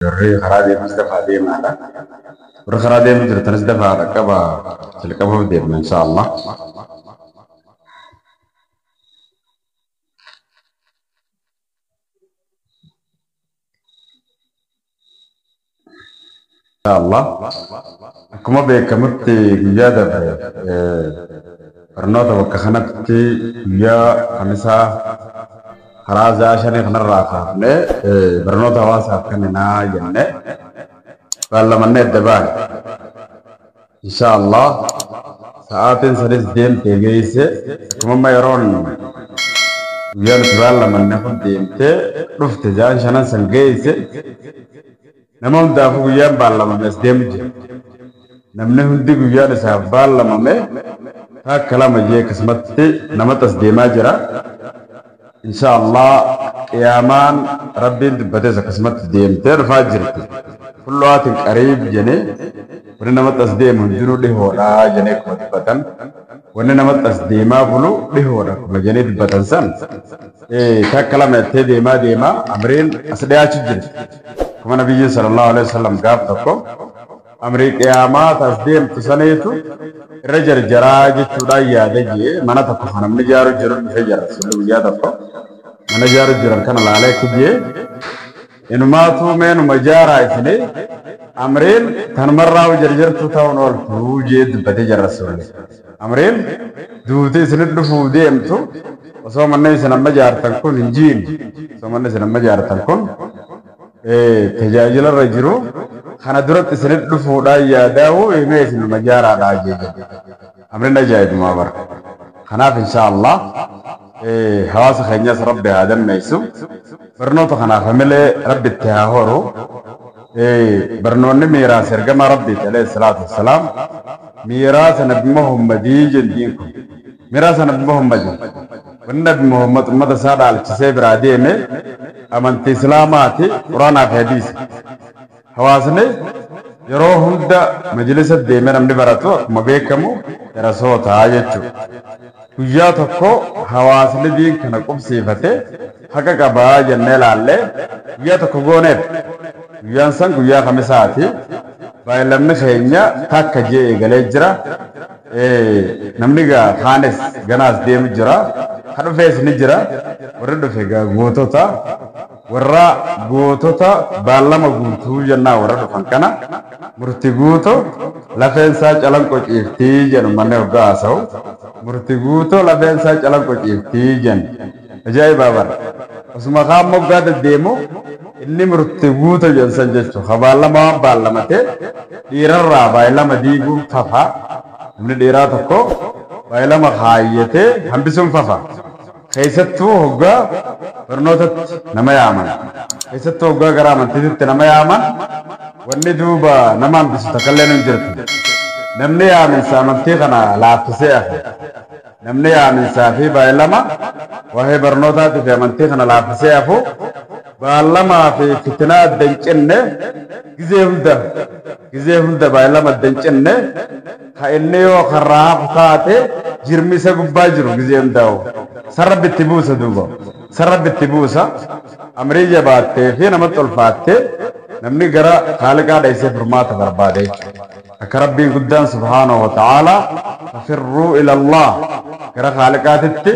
Warri karaa deemus dafaa deemaadha. Warri karaa deemu jirtanis dafaa dhaqqaba jalqabuuf deemna insha Allah. Insha Allah. Akkuma beekamutti guyyaa darbe barnoota bakka kanatti guyyaa kamisaa karaa sa'a shanii kanarraa kaafnee barnoota hawaasaaf kenninaa jennee baallamannee adda baane. Insha Allah sa'aatiin sanis deemtee geesse akkuma amma yeroon guyyaa nuti baallamanne kun deemtee dhufte sa'aan shanan san geesse nama hundaafuu guyyaan baallamame as deemu jira. Namni hundi guyyaan isaaf baallamame takka lama jee akkasumatti namatti as deemaa jira. Insha Allah qiyaamaan rabbiin dubbates akkasumatti deemtee dhufaa jirti. Kullu aatin qariib jenee wanni namatti as deemu hundinuu dhihoodha jenee akkuma dubbatan. Wanni namatti as deemaa bulu dhihoodha akkuma jenee dubbatan san. Takka lama jettee deemaa deemaa amriin as dhiyaachuu jirti. Akkuma nabiyyiin sallallahu alaihi wasallam gaaf tokko amrii qiyaamaa tas deemtu saniitu irra jarjaraa jechuudhaan yaada jee mana tokko kan namni ijaaru jiru dhufee jira rasuulli guyyaa tokko mana ijaaru jiran kana laalee akka jee inumaatu meenuma ijaaraa isinii amriin tanumarraa jarjartuu ta'uun ooltu jee dubbatee jira rasuulli. Amriin duutee isinit dhufuu deemtu osoo manni isin amma ijaartan kun hin jiin osoo manni isin amma ijaartan kun tajaajila irra jiru kana duratti isinit dhufuudhaan yaadaa'u himee isinuma ijaaraadhaa jee jedhe. Amriin ajaa'ibumaa bara. Kanaaf insha Allah hawaasa keenyas rabbi haa dammeessu. Barnoota kanaaf hamilee rabbi itti haa horu. Barnoonni miiraas ergama rabbiiti alayhi salaatu wassalaam. Miiraasa nabi Muhammadii jendiin kun. Miiraasa nabi Muhammadii. Wanni nabi Muhammad ummata isaa dhaalchisee biraa deeme amantii Islaamaati Quraanaa fi Hadiisa. Hawaasni yeroo hunda majlisa deemee namni baratu akkuma beekamu darasoota jechuudha. Guyyaa tokko hawaasni diin kana qubsiifate haqa qabaa jennee laallee guyyaa tokko gooneef. Guyyaan san guyyaa kamisaati. Baay'inni keenya takka jee eegalee jira. Namni gaa kaanis ganaas deemu jira. Ka dhufees ni jira. Warri dhufe gaa gootota. Warra gootota baallama guutuu jennaa warra dhufan kana murti guutuu lafeen isaa calanqoo ciiftii jedhu manni hoggaa haasa'u. Murti guutuu lafeen isaa calanqoo ciiftii jennu. Ajaa'ibaa bara. Osuma kaan moggaa deddeemu inni murti guutuu jedhu san jechuudha. Ka baallama waan baallamatee dhiirarraa baay'ilama diiguun fafa. Namni dhiiraa tokko baay'ilama kaayyatee hambisuun fafa. Keessattuu hoggaa barnootatti nama yaaman. Keessattuu hoggaa gara amantiitti nama yaaman. Wanni duuba nama hambisu takkallee hin jirtu. Namni yaaminsa amantii kana laaffisee hafe. Namni yaaminsaa fi baay'ilama waa'ee barnootaatii fi amantii kana laaffisee hafu baallamaa fi fitinaa adda hin cinne gizee hunda baay'ilama adda hin cinne ka inni yoo karraa hafu taate jirmi isa gubbaa jiru gizee hundaa'u. Sarra bitti buusa duuba. Sarra bitti buusa. Amrii jabaattee fi namatti ulfaattee namni gara haaliqaa dheessee furmaata barbaade jechuudha. Akka rabbiin guddaan subhaanahu wa ta'aalaa fafirruu ila Allah gara haaliqaatitti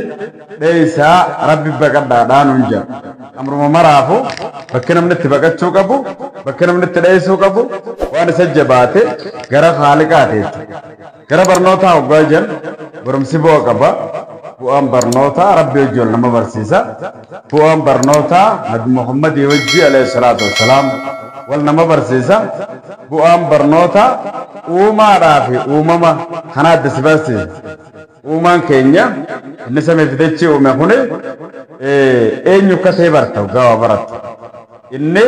dheessaa rabbi baqadhaadhaan hin jedhu. Amruma maraafu bakki namni itti baqachuu qabu bakki namni itti dheessuu qabu waan isa jabaate gara haaliqaati jechuudha. Gara barnootaa hoggaa jennu barumsi bu'aa qaba. Bu'aan barnootaa rabbi wajji wal nama barsiisa. Bu'aan barnootaa nabi Muhammadii wajji alayhi salaatu wassalaam wal nama barsiisa. Bu'aan barnootaa uumaadhaa fi uumama kana adda si barsiisa. Uumaan keenya inni samii fidachii uume kuni eenyu akka ta'e barta hoggaa waa barattu. Inni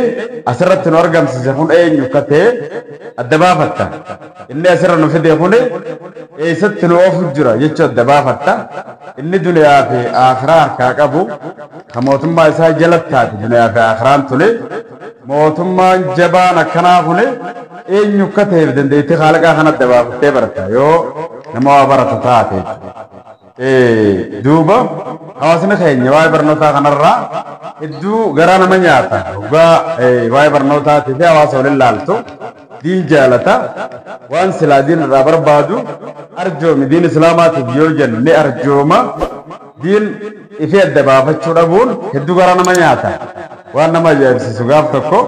asirratti nu argamsiise kun eenyu akka ta'e adda baafatta. Inni asirra nu fide kun eessatti nu oofu jira jechuu adda baafatta. Inni duniyaa fi akhiraa harkaa qabu ka mootummaa isaa jalatti taate duniyaa fi akiraan tuni mootummaan jabaan akkanaa kun eenyu akka ta'eef dandeettii haaliqaa kana adda baafattee barta yoo nama waa baratu taate jechuudha. Duuba hawaasni keenya waa'ee barnootaa kanarraa hedduu garaa nama nyaata. Dhugaa waa'ee barnootaatii fi hawaasa waliin laaltu diin jaalata waan silaa diin irraa barbaadu arjoomi diin islaamaatiif yoo jenne arjooma diin ifee adda baafachuu dhabuun hedduu garaa nama nyaata. Waan nama ajaa'ibsiisu gaaf tokko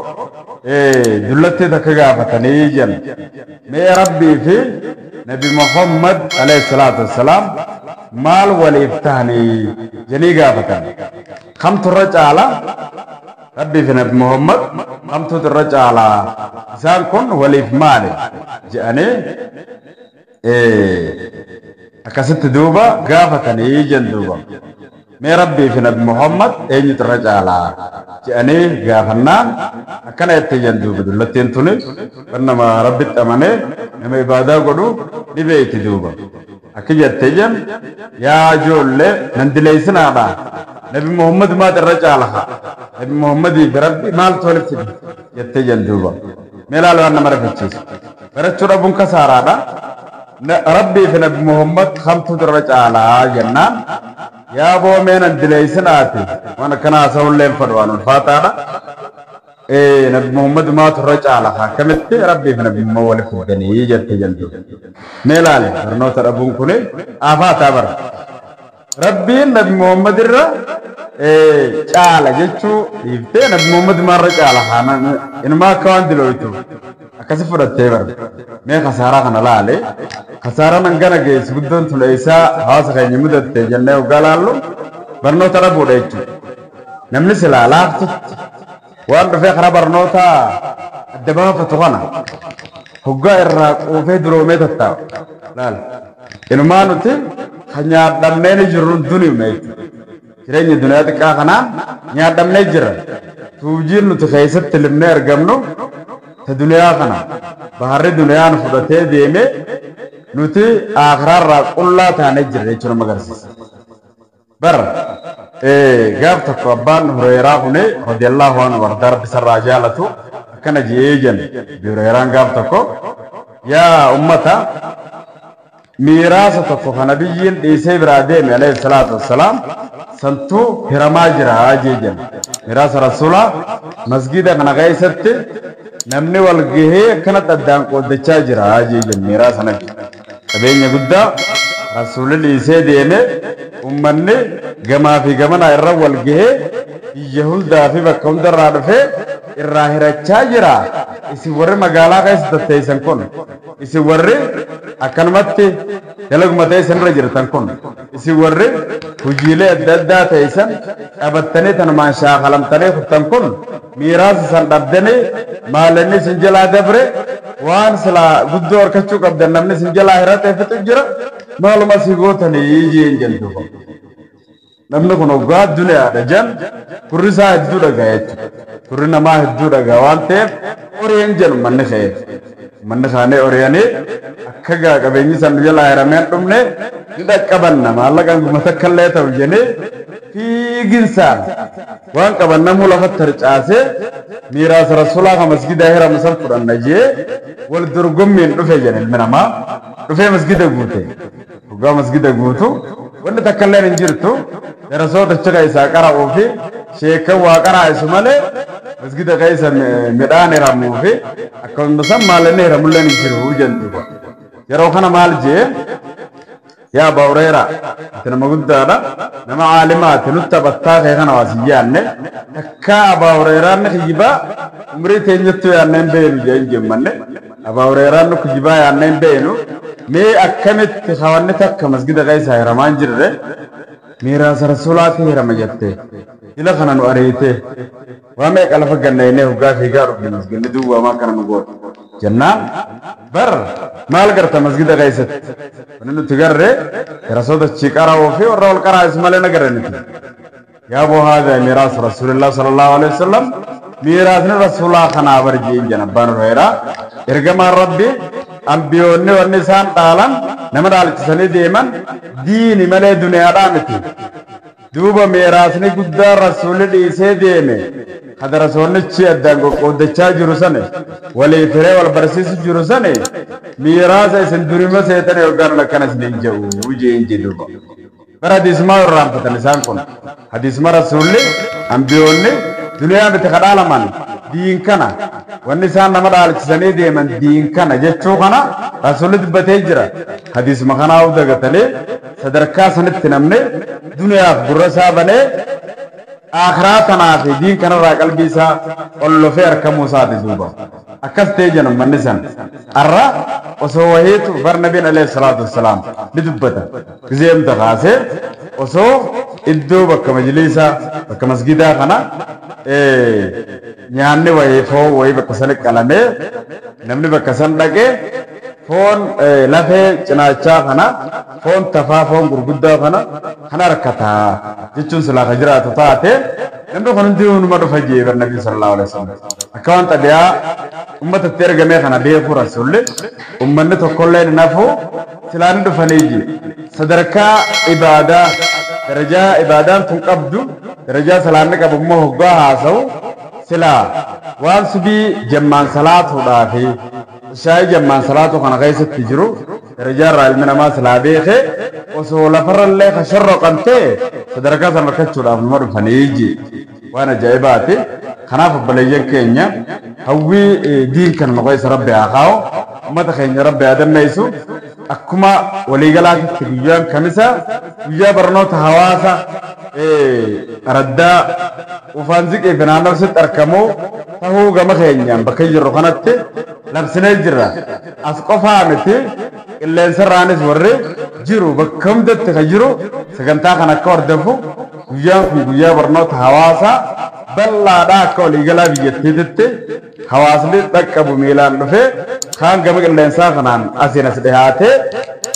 dullattee takka gaafatanii jenna. Mee Rabbii fi Nabi Muhammad alayhi salaatu wassalaam maal waliif tahanii jedhanii gaafatan. Kamtu irra caala? Rabbii fi Nabi Muhammad kamtu irra caala? Isaan kun waliif maali jedhanii akkasitti duuba gaafatanii jenna duuba. Mee Rabbii fi Nabi Muhammad eenyutu irra caala jedhanii gaafannaan akkana jettee jenna duuba. Dullattiin tuni nama Rabbitti amanee nama ibaadaa godhu ni beeyti duuba. Akka jettee jenna yaa ijoollee nan dileessinaadha. Nabi Muhammad maal irra caala? Nabi Muhammadii fi Rabbi maaltu walitti fide jettee jenna duuba. Mee laala waan nama rifachiisu. Barachuu dhabuun kasaaraadha. Rabbii fi Nabi Muhammad kamtu irra caalaa jennaan yaa boomee nan dileessinaati waan akkana haasa'ullee hin fedhu waan ulfaataadha. Nabi Muhammad maatu irra caala akkamitti Rabbii fi Nabi Muhammad walitti fidanii jettee jentu. Mee laale barnoota dhabuun kuni aafaataa bara. Rabbiin Nabi Muhammad irra caala jechuu dhiiftee Nabi Muhammad maarra caala inumaa akka waan dilooytu akkasi fudhattee bara. Mee kasaaraa kana laale kasaaraan hangana geessu guddoon tun eessaa hawaasa keenya mudatte jennee hoggaa laallu barnoota dhabuudha jechuudha. Namni silaa laaftutti waan dhufee karaa barnootaa adda baafatu kana hoggaa irraa quufee duroomee tattaa'u. Laala inumaa nuti kan nyaadhamnee ni jirru duniyuma jechuudha. Jireenya duniyaa xiqqaa kanaan nyaadhamnee jirra. Tuujiin nuti keessatti limnee argamnu ta duniyaa kana baharri duniyaan fudhatee deemee nuti aakhiraarraa qullaa taanee jirra jechuudha nama agarsiisa. Bara gaaf tokko abbaan Hureeraa kuni radiyallahu anhu warda Rabbi sarraa jaalatu akkana je'ee jenna. Hureeraan gaaf tokko yaa ummata miiraasa tokko kana biyyiin dhiisee biraa deeme alayhi salaatu wassalaam santuu hiramaa jira jee jenna. Miiraasa rasuulaa masgida kana keessatti namni wal gahee akkanatti addaan qooddachaa jira jee jenna miiraasa nabi. Qabeenya guddaa rasuulli dhiisee deeme ummanni gamaa fi gamanaa irra wal gahee biyya hundaa fi bakka hundarraa dhufee irraa hirachaa jira. Isin warri magaalaa keessa tatteessan kun, isin warri akkanumatti dalaguma teessan irra jirtan kun, isin warri hojiilee adda addaa teessan qabattanii tanumaan shaakalamtanii turtan kun miiraasa san dhabdanii maalanni isin jalaa dabre waan silaa guddoo harkachuu qabdan namni isin jalaa hiratee fixu jira maaluma si gootanii jeen jentu. Namni kun hoggaa duniyaadha jan gurri isaa hedduu dhagaa jechuudha. Gurri namaa hedduu dhagaa waan ta'eef ori'een jedhu manni ka'eef. Manni isaanii ori'anii akka gaa qabeenyi san jalaa hirameen dhumne ni dhaqqabanna maallaqaan guma takka illee ta'u jennee fiiginsaan waan qaban namuu lafatti harcaasee miiraasa rasuulaa kan masgidaa hiramu san fudhanna jee wal dorgommiin dhufe jedhe ilmi namaa dhufee masgida guute. Hoggaa masgida guutu wanni takka illee hin jirtu darasoota achi keessaa qara'uu fi sheekan waa qaraa'isu malee masgida keessa midhaan hiramuu fi akkasuma san maalanni hiramullee hin jiru jentu. Yeroo kana maal jee yaa Abaa Hureeraa ati nama guddaadha nama caalimaati nutti taphattaa kee kana waa si yaanne takkaa Abaa Hureeraan kijibaa umrii teenyattuu yaanneen beenu jee hin jemmanne Abaa Hureeraan kijibaa yaanneen beenu mee akkamitti hawanni takka masgida keessa hiramaan jirre miiraasa rasuulaatti hirama jette ila kana nu ariite waa meeqa lafa gannaynee hoggaa fiigaa dhufne masgidni duwwaa maa kana nu goote jennaan bar maal garta masgida keessatti wanni nuti garre darasoota achi qara'uu fi warra wal qaraa'is malee na garre nuti. Yaa boo haadha miiraas rasuulillah sallallahu alaihi wasallam miiraasni rasuulaa kanaa bar jeen jenna abbaan Hureeraa ergamaan Rabbi ambiyoonni wanni isaan dhaalan nama dhaalchisanii deeman diini malee duniyaadhaa miti. Duuba miiraasni guddaa rasuulli dhiisee deeme hadarasoonnichi addaan qoqqooddachaa jiru sane walii firee wal barsiisu jiru sane miiraasa isin durima seetanii hoggaan akkana isin hin jedhu jeen jedhuuba. Bara hadiisuma irraanfatan isaan kun. Hadiisuma rasuulli ambiyoonni duniyaa miti ka dhaalaman diin kana wanni isaan nama dhaalchisanii deeman diin kana jechuu kana rasuulli dubbatee jira. Hadiisuma kanaa dagatanii sadarkaa sanitti namni duniyaaf gurra isaa banee akhiraa tanaa fi diin kanarraa qalbii isaa ollofee argamuu isaati duuba. Akkas ta'ee jira manni san. Arra osoo wahiitu bar nabiin alayhi salaatu wassalaam ni dubbata. Gizeemta kaasee osoo iddoo bakka majliisaa bakka masgidaa kana nyaanni wayii foon wayii bakka sana qalamee namni bakka san dhaqee foon lafee cinaachaa kana foon tafaa foon gurguddaa kana kana harkataa jechuun silaa ka jiraatu taate namni kun hundi hunuma dhufa jee bar nabii sallallahu alaihi wasallam. Akka waan xabiyaa ummatatti ergamee kana beekuu rasuulli ummanni tokkollee hin hafu silaa ni dhufanii jee. Sadarkaa ibaadaa darajaa ibaadaan tun qabdu darajaa salaanni qabu immoo hoggaa haasa'u silaa waan subii jammaan salaatuudhaa fi shaayii jammaan salaatu kana keessatti jiru darajaa irraa ilmi namaa silaa beekee osoo lafarrallee ka shorroqan ta'e sadarkaa sana argachuudhaaf nama dhufanii jee. Waan ajaa'ibaati. Kanaaf obboleeyyan keenya hawwii diin kana nu keessa rabbi haa kaa'u, ummata keenya rabbi haa dammeessu. Akkuma waliigalaatitti guyyaan kamisa guyyaa barnoota hawaasa araddaa ufaan ziqee fi naannoo sitti argamu tahuu gama keenyaan bakka jirru kanatti labsinee jirra. As qofaa miti qilleensarraanis warri jiru bakka hundatti kan jiru sagantaa kana akka hordofu guyyaan kun guyyaa barnoota hawaasaa bal'aadhaa akka waliigalaa biyyattiititti hawaasni dhaqqabu miilaan dhufee kaan gama qilleensaa kanaan asiin as dhihaatee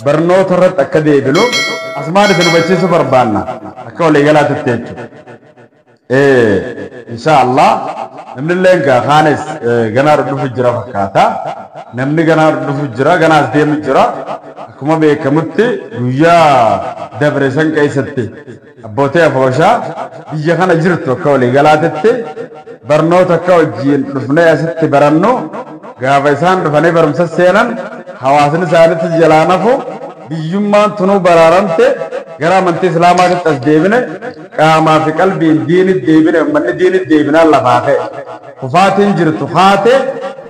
barnoota irratti akka deebinu asumaan isin hubachiisuu barbaanna akka waliigalaatitti jechuudha. Insha Allah namni illee egaa kaanis ganaa dhufu jira fakkaata. Namni ganaa dhufu jira ganaas deemu jira. Akkuma beekamutti guyyaa dabre san keessatti abbootii afooshaa biyya kana jirtu akka waliigalaatitti barnoota akka wajjin dhufnee asitti barannu gaafa isaan dhufanii barumsa seenan hawaasni isaanitti jalaa nafu biyyummaan tunuu baraaramte gara amantii islaamaatitti as deebine qaamaa fi qalbiin diinitti deebine uummanni diinitti deebinaan lafaa ka'e. Kufaatiin jirtu haate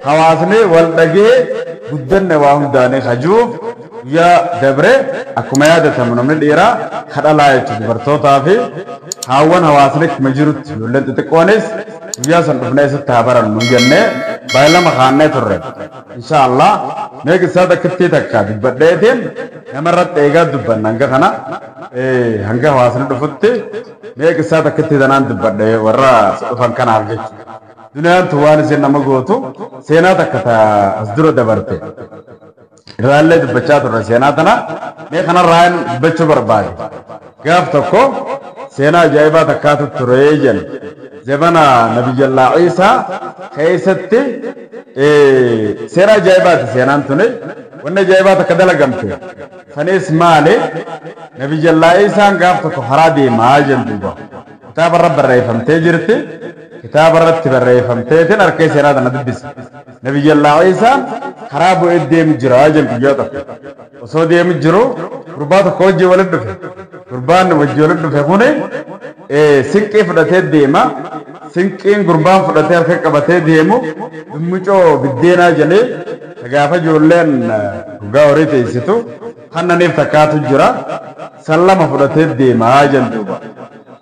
hawaasni wal dhagee guddanne waa hundaanii kajuuf guyyaa dabre akkuma yaadatamu namni dhiiraa kadhalaa jechuudha dubartootaa fi haawwan hawaasni akkuma jirutti ijoolleen xixiqqoonis guyyaa san dhufnee asitti haa barannu jennee baay'ee kaannee turre. Insha Allah mee qissaa takkittii takka dubbadheetiin namarratti eegaa dubbanna hanga kana hanga hawaasni dhufutti mee qissaa takkittii tanaan dubbadhe warra dhufan kanaaf jechuudha. Duniyaan tun waan isin nama gootu seenaa takka as dura dabarte. Irraallee dubbachaa turre seenaa tana mee kanarraa dubbachuu barbaade. Gaaf tokko seenaa ajaa'ibaa takkaatu ture jenna. Zabana Nabiyyallaa Iisaa keessatti seenaa ajaa'ibaati seenaan tuni. Wanni ajaa'ibaa takka dalagamte. Sanis maali? Nabiyyallaa Iisaan gaaf tokko karaa deemaa jenna duuba. Kitaaba irra barreeffamtee jirti. Kitaaba irratti barreeffamteetiin harkee seenaa tana dubbisa. Nabiyyallaa Iisaan karaa bu'ee deemu jira jenna guyyaa tokko. Osoo deemu jiru gurbaa tokko wajjin walitti dhufe. Gurbaan wajjin walitti dhufe kuni sinqii fudhatee deema. Sinqiin gurbaan fudhatee harka qabatee deemu dummucoo biddeenaa jedhee gaafa ijoolleen dhugaa horii teessitu kannaniif takkaatu jira. San lama fudhatee deemaa jenna duuba.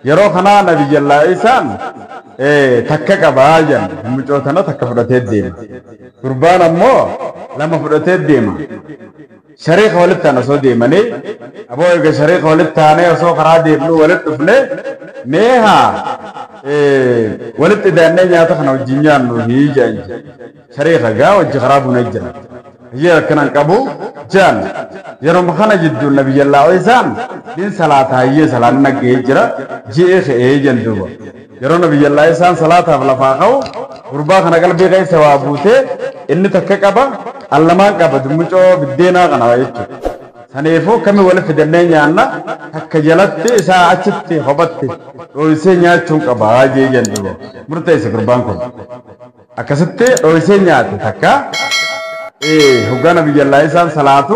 Yeroo kanaa Nabiyyallaa Iisaan takka qabaa jenna dummucoo tana takka fudhatee deema. Gurbaan ammoo lama fudhatee deema. Shariika walitti taane osoo deemanii aboo egaa shariika walitti taanee osoo karaa deemnu walitti dhufne mee haa walitti daannee nyaata kana wajjin nyaannu hiijaan shariika gaa wajji karaa buna jira. Hiyyee akkanaan qabu jaan yeroo kana jidduu Nabiyyallaa Iisaan din salaata hiyyee salaan naggee jira ji'ee ka'ee jan duuba. Yeroo Nabiyyallaa Iisaan salaataaf lafaa ka'u gurbaa kana qalbii keessa waa buutee inni takka qaba allamaan qaba dummucoo biddeenaa kana jechuudha. Saniifuu kami walitti fidannee nyaanna takka jalatti isaa achitti kophatti dho'isee nyaachuun qaba jee jennu murteesse gurbaan kun. Akkasitti dho'isee nyaate takka Hoggaa nabiyyallaa isaan salaatu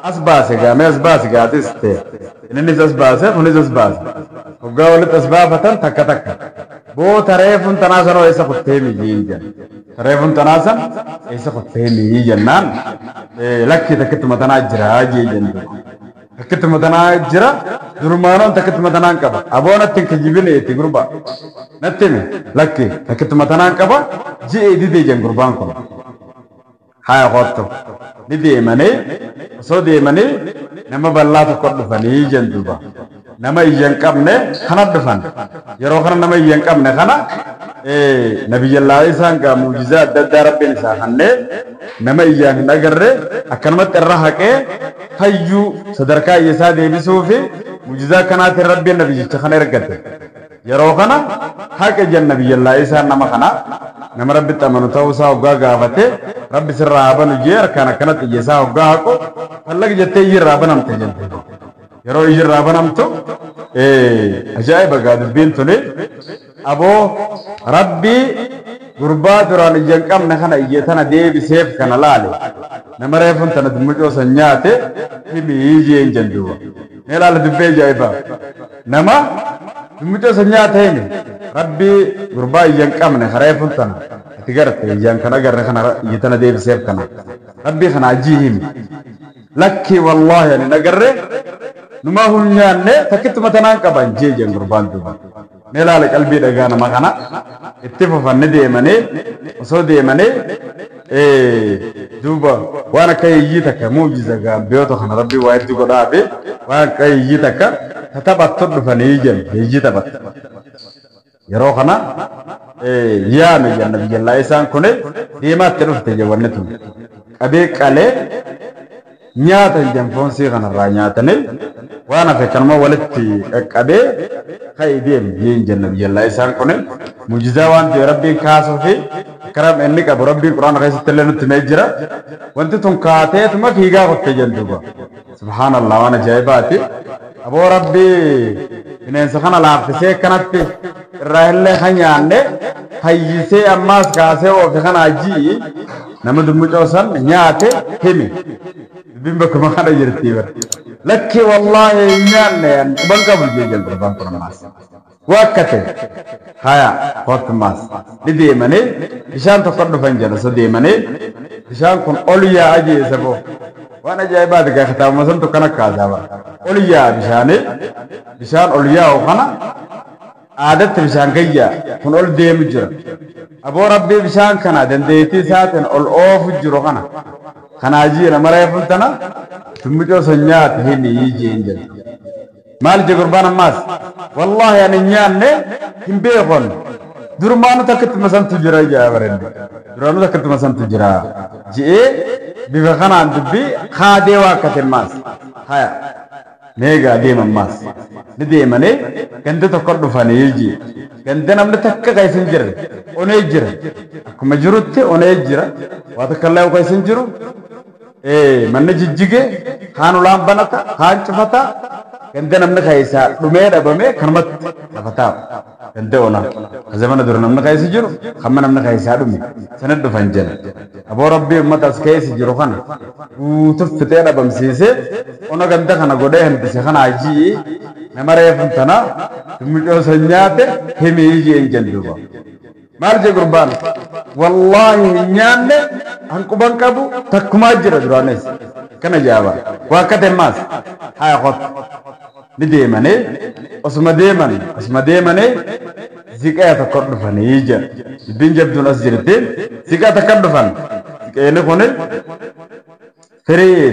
as baase gaamee as baase gaatis ta'e innis as baase kunis as baase hoggaa walitti as baafatan takka takka boo tareefuun tanaa sanoo eessa kuttee miyyii jedhan tareefuun tanaa san eessa kuttee miyyii jennaan lakkii takkittuma tanaa jira jee jennu takkittuma tanaa jira durmaanoon takkittuma tanaan qaba aboo natti hin kijibine itti gurba natti hime lakki takkittuma tanaan qaba ji'ee didee jen gurbaan kun haya kottu ni deemanii osoo deemanii nama bal'aa tokko dhufanii jen duuba nama iyya hin qabne kana dhufan yeroo kana nama iyya hin qabne kana nabiyyallaa isaan gaa muujizaa adda addaa rabbiin isaa kannee nama iyyaan hin agarre akkanumatti irra haqee fayyuu sadarkaa iyya isaa deebisuu fi muujizaa kanaatiin rabbiin nabiyyicha kana ergate yeroo kana haqe jen nabiyyallaa isaan nama kana nama rabbitti amanu ta'uu isaa hoggaa gaafate rabbi sirraa haa banu jee harkaan akkanatti iyya isaa hoggaa haqu fallaqi jettee iyyi irraa banamte jette yeroo iyyi irraa banamtu ajaa'iba gaa dubbiin tuni aboo rabbii gurbaa duraan iyya hin qabne kana iyya tana deebiseef kana laale nama reefuun tana dummucoo san nyaate himii jeen jenduuba mee laale dubbii ajaa'iba nama dummucoo san nyaate himi rabbii gurbaa iyya hin qabne reefuun tana ati garte iyyaan kan agarre kana iyya tana deebiseef kana rabbii kana ajii himi lakki wallaahi ani nagarre numa hun nyaanne takkittuma tanaan qaban jee jen gurbaan duuba mee laale qalbii dhagaa nama kana itti fufanne deemanii osoo deemanii duuba waan akka iyyii takka muujiza gaambiyoota kana rabbii waa itti godhaafi waan akka iyyii takka taphattu dhufanii jen iyyii taphattu yeroo kana yaame jen nabiyyallaa isaan kun deemaatti dhufte jen wanni tun qabee qalee nyaatan jen foonsii kanarraa nyaatanii waan hafe kanuma walitti qaqqabee ka'ii deemi jeen jenna nabiyyallaa isaan kun muujizaa waan ta'e rabbiin kaasuu fi karam inni qabu rabbiin quraana keessatti illee nutti himee jira wanti tun kaateetuma fiigaa kutte jen duuba subhaanallah waan ajaa'ibaati aboo rabbii bineensa kana laaffisee kanatti irraa illee kan nyaanne fayyisee ammaas kaasee oofe kana ajii nama dummucoo san nyaate himi dubbiin bakkuma kana jirti bara lakki wallaahi hin nyaanne quban qabu jee jen gurbaan kun ammaas waakkate haya kottu ammaas ni deemanii bishaan tokko dhufan jedha osoo deemanii bishaan kun ol yaa'a jeesa boo waan ajaa'ibaati gaa kitaabuma santu kana kaasaa bara ol yaa'a bishaanii bishaan ol yaa'u kana aadatti bishaan gayyaa kun ol deemu jira aboo rabbii bishaan kana dandeettii isaatiin ol oofu jiru kana kanaa jiina mareefuun tana tummucoo san nyaate himi jeen jedhu maal je gurbaan ammaas wallaahi ani hin nyaanne hin beekon durmaanu takkitti masantu jira jaa barenne duraanu takkitti masantu jira je'ee bifa kanaan dubbii kaadee waakkate ammaas haya meegaa deema ammaas ni deemanii ganda tokko dhufanii jee ganda namni takka keessa hin jirre onee jira akkuma jirutti onee jira waa takka illee keessa hin jiru manni jijjige kaan ulaan banata kaan cufata ganda namni keessaa dhumee dhabame kanumatti lafa taa'u ganda ona zamana dura namni keessa jiru hamma namni keessaa dhume sana dhufan jala aboo rabbii uummata as keessa jiru kana guutuuf fixee dhabamsiisee ona ganda kana godhee hambise kana ajii nama reefuun tana dummucoo san nyaate himii jeen jenduuba maal je gurbaan wallaahi hin nyaanne hanquban qabu takkumaa jira duraanis kana jaaba waakkate ammaas haya kottu ni deemanii osuma deemanii ziqaa tokko dhufanii jedha dubbiin jabduun as jirti ziqaa takka dhufan ziqeeni kun firii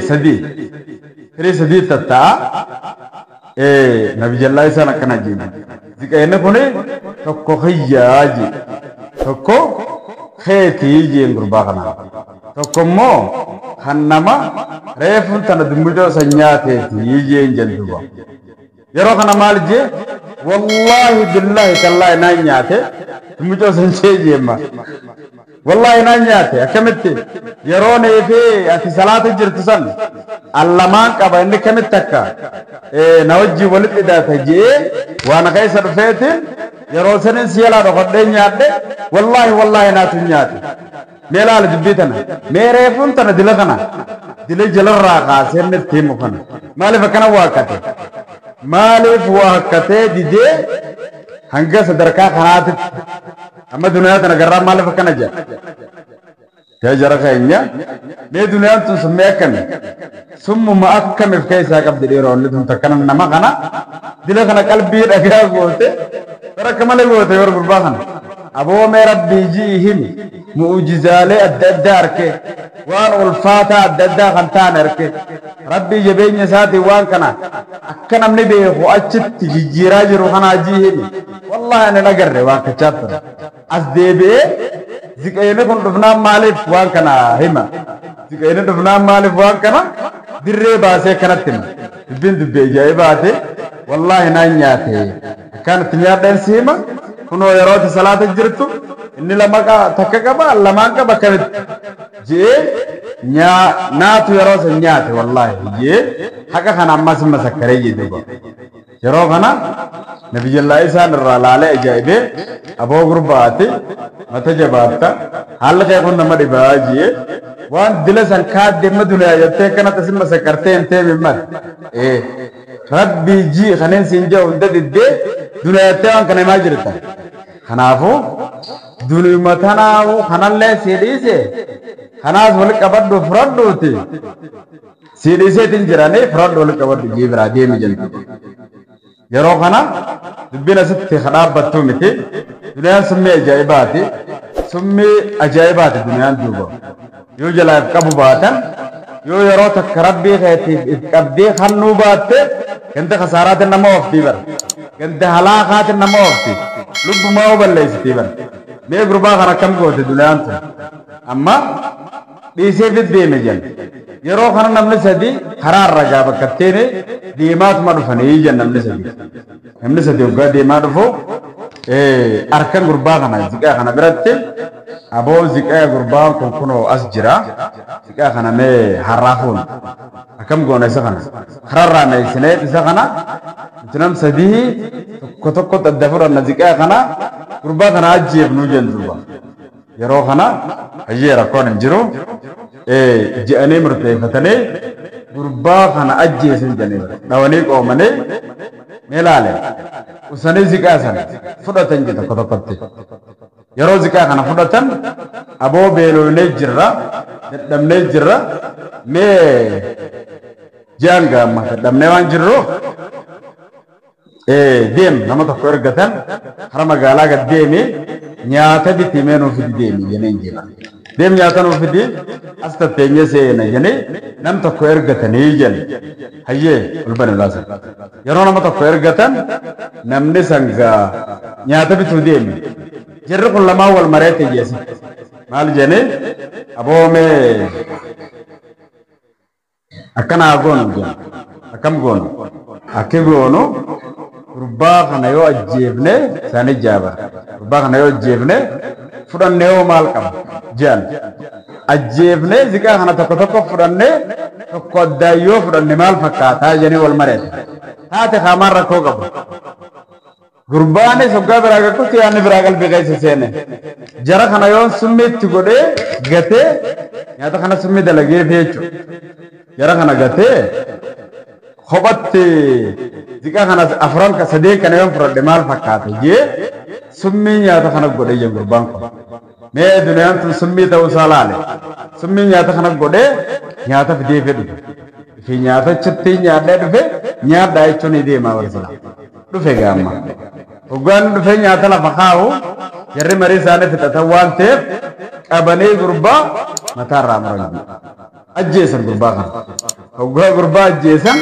sadii tatta'a nabiyyallaa isaan akkana jedhu ziqeeni kun tokko kiyyaa jedhu tokko keetii jeen gurbaa kana tokko immoo kan nama reefuun tana dummucoo san nyaateetii jeen jenduuba yeroo kana maal jee wallaahi billaahi tallaahi naan nyaate dummucoo san jee jeemma wallaahi naan nyaate akkamitti yeroo neefi ati salaata jirtu san allamaan qaba inni kamitti akka na wajjii walitti hidhata jee waan keessa dhufeetiin yeroo sanin si jalaa dhokodhee nyaadhe wallaahi wallaahi naatu nyaate Mee laala dubbii tana mee reefuun tana dila kana dila jalarraa kaasee inni itti himu kana maaliif akkana waakkate maaliif waakkatee didee hanga sadarkaa kanaatitti amma duniyaa tana garraa maaliif akkana jedha yaa jara keenya mee duniyaan tun summee akkami summuma akkamiif keessaa qabdi dhiironni tun takkana nama kana dila kana qalbii dhagaa goote bara akka malee goote yoo gurbaa kana aboo mee rabbii ji'i himi mu'ujizaalee adda addaa arke waan ulfaataa adda addaa kan ta'an arke rabbii jabeenya isaatiin waan kana akka namni beeku achitti jijjiiraa jiru kanaa ji'i himi wallahi ani agarre waan kachaa ture as deebi'ee ziqeeni kun dhufnaan maaliif waan kana hima ziqeeni dhufnaan maaliif waan kana dirree baasee kanatti hima dubbiin dubbii ajaa'ibaate wallaahi naan nyaate akkanatti nyaadheen si hima kunoo yeroo salaata jirtu inni lama takka qaba lamaan qaba akkamitti je'ee naatu yeroo san nyaate wallaahi je'ee haqa kana ammas hin masakkaree jedhe yeroo kana nabiyyallaa isaan irraa laalee ajaa'ibee aboo gurbaate mata jabaatta haalli kee kun nama dhibaa je'ee waan dila san kaadde amma duniyaa jettee akkanatti sin masakkartee hin teemin male rabbii jii kaneen siin jedhu hunda diddee duniyaa jettee waan kana himaa jirta kanaafuu duniyuma tanaafu kanallee sii dhiise kanaas wal qabadhu fudhadhuuti sii dhiiseetiin jiranii fudhadhu wal qabadhu jii biraa deemi jenna yeroo kana dubbiin asitti dhaabbattuu miti duniyaan summii ajaa'ibaati summii ajaa'ibaati duniyaan duuba yoo jalaa if qabu baatan yoo yeroo takka rabbii keetiif if qabdee hannuu baatte ganda kasaaraatiin nama ooftii bara ganda halaakaatiin nama oofti lubbumaa oo balleessitii bara mee gurbaa kana akkam goote duniyaan tun amma dhiisee deeme jenna yeroo kana namni sadi karaa irra gaa bakka ittiin deemaatuma dhufanii jenna namni sadi waggaa deemaa dhufu harkan gurbaa kana ziqaa kana biratti aboo ziqaa gurbaan kun kunoo as jira ziqaa kana mee harraafuun akkam goona isa kana kararraa meeysinee isa kana nuti nam sadii tokko tokko adda fudhanna ziqaa kana gurbaa kana ajjeefnuu jennu duuba yeroo kana hayyee rakkoon hin jiru je'anii murteeffatanii gurbaa kana ajjeesan jedhanii dhawanii qoomanii mee laale usanii ziqaa sana fudhatan je tokko tokkotti yeroo ziqaa kana fudhatan aboo beeloonee jirra dadhabnee jirra mee je'an gaamma dadhabnee waan jirru deem nama tokko ergatan hara magaalaa gad deemi nyaata biti mee nuuf fidi deemi jedheen jira deem nyaata nuuf fidi as tatteenyee seena jedhee nam tokko ergatanii jedhe hayyee ol bane laasan yeroo nama tokko ergatan namni sangaa nyaata bituu deemi jarri kun lamaan wal mareete jeesi maal jedhee aboomee akkana haa goonu jedhe akkam goonu akki goonu gurbaa kana yoo ajjeefne isaanii jaaba gurbaa kana yoo ajjeefne fudhannee hoo maal qaba jedhan ajjeefne ziqaa kana tokko tokko fudhannee tokko addaan yoo fudhanne maal fakkaataa jedhanii wal mareete taate haamaan rakkoo qabu gurbaanis hoggaa biraa gakkutti yaadni biraa qalbii keessa seene jara kana yoo summiitti godhee gatee nyaata kana summii dalageef jechuudha jara kana gatee kophatti ziqaa kana afran ka sadeen kana yoo fudhadhe maal fakkaata jee summii nyaata kana godhee jee gurbaan kun mee duniyaan tun summii ta'uu isaa laale summii nyaata kana godhee nyaata fidee fedhu fi nyaata achitti nyaadhee dhufe nyaadhaa jechuun ni deemaa barsila dhufe gaamma hoggaan dhufe nyaata lafa kaa'u jarri marii isaanii fixatan waan ta'eef qabanii gurbaa mataarraa muran ajjeesan gurbaa kana hoggaa gurbaa ajjeesan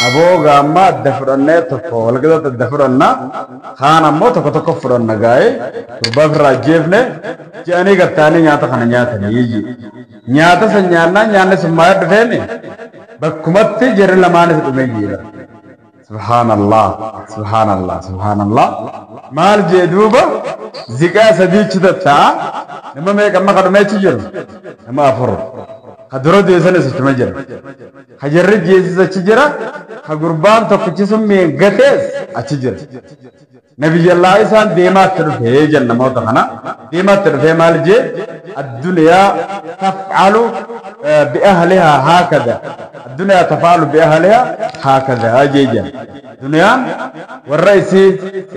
aboo gaamma adda fudhannee tokko walqixatti adda fudhanna kaan ammoo tokko tokko fudhanna gaa'ee gurbaa ofirraa ajjeefne je'anii gartaanii nyaata kana nyaatanii ji nyaata san nyaannaan nyaanni sun maal dhufeeni bakkumatti jarri lamaanis dhumee jira subhaanallah subhaanallah subhaanallah maal jee duuba ziqaa sadiichi tatta'a nama meeqa amma kadhumeechi jiru nama afur ka dura deessanis achuma jira ka jarri jeessis achi jira ka gurbaan tokkichi sun mi'een gatees achi jira Nabiyyallaa isaan deemaatti dhufee jenna namoota kana deemaatti dhufee maal jee addunyaa taf'alu bi'ahlihaa haakada addunyaa taf'alu bi'ahlihaa haakada jee jenna. Duniyaan warra isii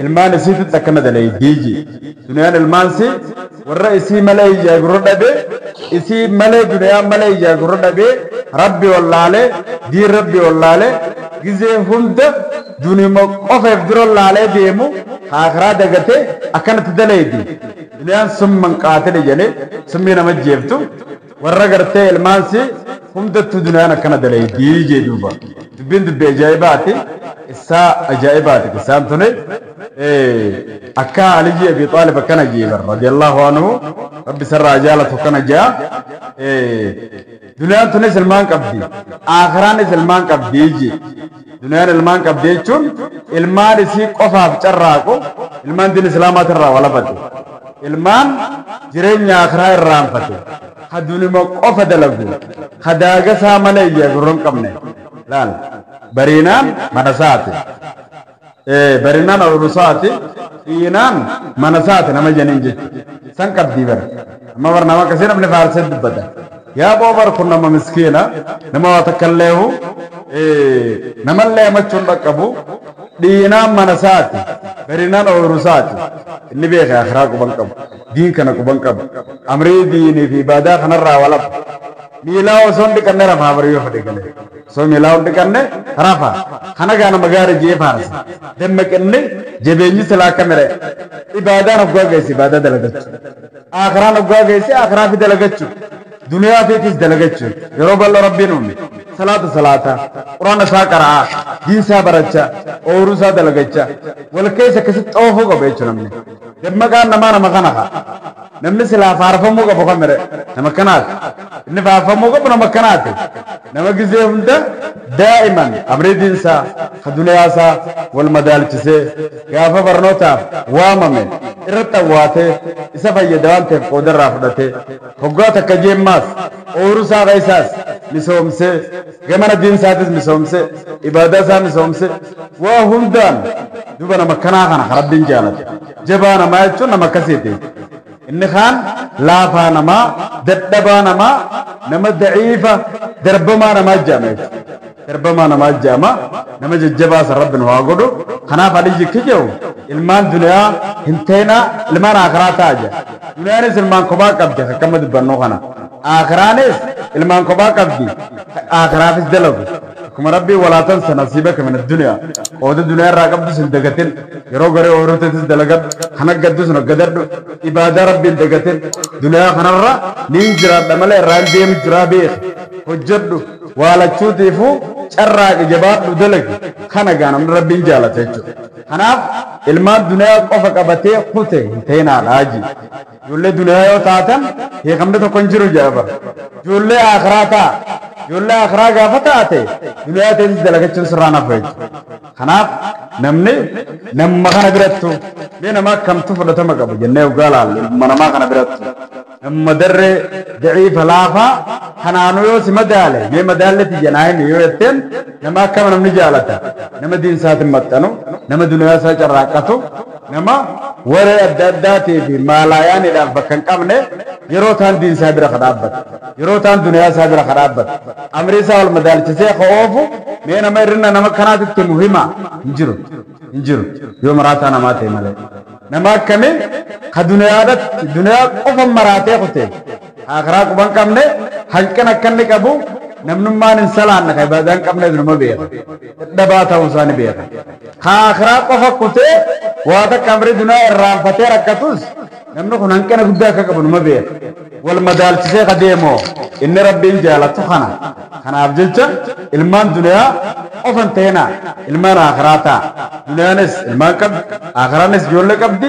ilmaan isiititti akkana dalaydii jee. Duniyaan ilmaan isii warra isii malee ijaa gurra dhabee isii malee duniyaan malee ijaa gurra dhabee rabbi wallaalee diin rabbi wallaalee gizee hunda dunima qofeef dura laalee deemu akiraa dagatee akkanatti dalaydi. Duniyaan summan qaatile jedhee summii nama jeeftu warra gartee ilmaansi hundattuu duniyaan akkana dalaydii jee duuba. Dubbiin dubbii ajaa'ibaati. Isaa ajaa'ibaati isaan tuni akka Aliyyi Abi Xaalib akkana jeebar radiyallahu anhu rabbi sarraa jaalatu akkana jaa. Duniyaan tunis ilmaan qabdi akiraanis ilmaan qabdi jee. Duniyaan ilmaan qabdi jechuun ilmaan isii qofaaf carraaqu ilmaan diin islaamaatirraa walafate ilmaan jireenya akiraa irraanfate ka dunima qofa dalagu ka daagasaa malee ijaa gurra hin qabne laal bariinaan mana isaati barinaan oolusaati dhiinaan mana isaati nama janiin jechuudha. San qabdii bara amma bar nama akkasii namni faarsee dubbata. Yaa boo bar kun nama miskiina nama waa takka illeehu namallee hamachuun dhaqqabu dhiinaan mana isaati barinaan oolusaati inni beeka akiraa quban qabu diin kana quban qabu amrii diinii fi ibaadaa kanarraa walafa miilaa osoo hin dhiqanne rafaa bari yoo fedhe galee osoo miilaa hin dhiqanne rafa kana gaa nama gaarii jee faarsa dammaqinni jabeenyi silaa akka mire ibaadaan hoggaa geesse ibaadaa dalagachuu akiraan hoggaa geesse akiraa fi dalagachuu duniyaa fiitis dalagachuu yeroo bal'oo rabbiin uume salaata salaata quraana isaa qara'aa diin isaa barachaa ooyiruu isaa dalagachaa wal keessa akkasitti xoofuu qaba jechuudha namni dammaqaan namaa nama kana haa namni silaa faarfamuu qabu kan mire nama kanaati inni faarfamuu qabu nama kanaati nama gizee hunda daa'iman amrii diinsaa ka duniyaasaa wal madaalchisee gaafa barnootaaf waamame irratti awwaatee isa fayyada waan ta'eef qoodarraa fudhatee hoggaa takka jeemmaas ooyiruu isaa keessaas misoomsee gamana diinsaatis misoomsee ibaadaa isaa misoomsee waa hundaan duuba nama kanaa kana rabbiin jaalata jabaa namaa jechuun nama akkasiiti. Inni kaan laafaa namaa dadhabaa namaa nama daciifa darbamaa namaa jaama jechuudha. Darbamaa namaa jaama nama jajjabaa san rabbi nu haa godhu. Kanaaf Aliyyi kijewu ilmaan duniyaa hin teenaa ilmaan akiraa ta'a jedha. Duniyaanis ilmaan kophaa qabdi akkama dubbannoo kana. Akiraanis ilmaan kophaa qabdi akiraafis dalagu. Akkuma rabbii walaa tansa nasiibaka min addunyaa qooda duniyaa irraa qabdus hin dagatin yeroo garee ooyiruutis dalagadhu kan aggaddus hin aggadadhu ibaadaa rabbii hin dagatin duniyaa kanarra niin jiraadha malee irraa hin deemu jiraa beeki hojjedhu waa lachuutiifuu carraaqi jabaadhu dalagi kana gaa namni rabbiin jaalata jechuudha. Kanaaf ilmaan duniyaa qofa qabatee kute hin ta'inaadha ji. Ijoollee duniyaa yoo taatan hiikamni tokko hin jiru jedha bara. Ijoollee akiraa ta'a. Ijoollee akiraa gaafa taate duniyaa teessis dalagachuun sirraa nafa jechuudha. Kanaaf namni nama kana birattu mee nama akkamtu fudhatama qabu jennee hoggaa laalle ilma namaa kana birattu nama darree daciifa laafaa kanaanuu yoo si madaale mee madaalletti jenaa himi yoo jetteen nama akkama namni jaalata nama diinsaatiin maxxanu nama duniyaa isaa carraaqqatu nama waree adda addaatii fi maalaayaaniidhaaf bakka hin qabne yeroo taan diinsaa bira ka dhaabbatu yeroo taan duniyaa isaa bira ka dhaabbatu amrii isaa wal madaalchisee ka oofu mee nama hir'ina nama kanaatitti muhima hin jiru hin jiru yoo maraataa namaa ta'e malee nama akkamii ka duniyaadhatti duniyaa qofa maraatee kute akiraa quba hin qabne hanqina akka inni qabu namnummaan hin salaanne ka ibaadaa hin qabne numa beeka dadhabaa ta'uu isaa ni beeka ka akiraa qofa kutee waa takka amrii duniyaa irraanfatee rakkatus namni kun hanqina guddaa akka qabu numa beeka wal madaalchisee ka deemoo inni rabbiin jaalatu kana kanaaf jecha ilmaan duniyaa qofa hin ta'inaa ilmaan akiraa ta'a duniyaanis ilmaan qabdi akiraanis ijoollee qabdi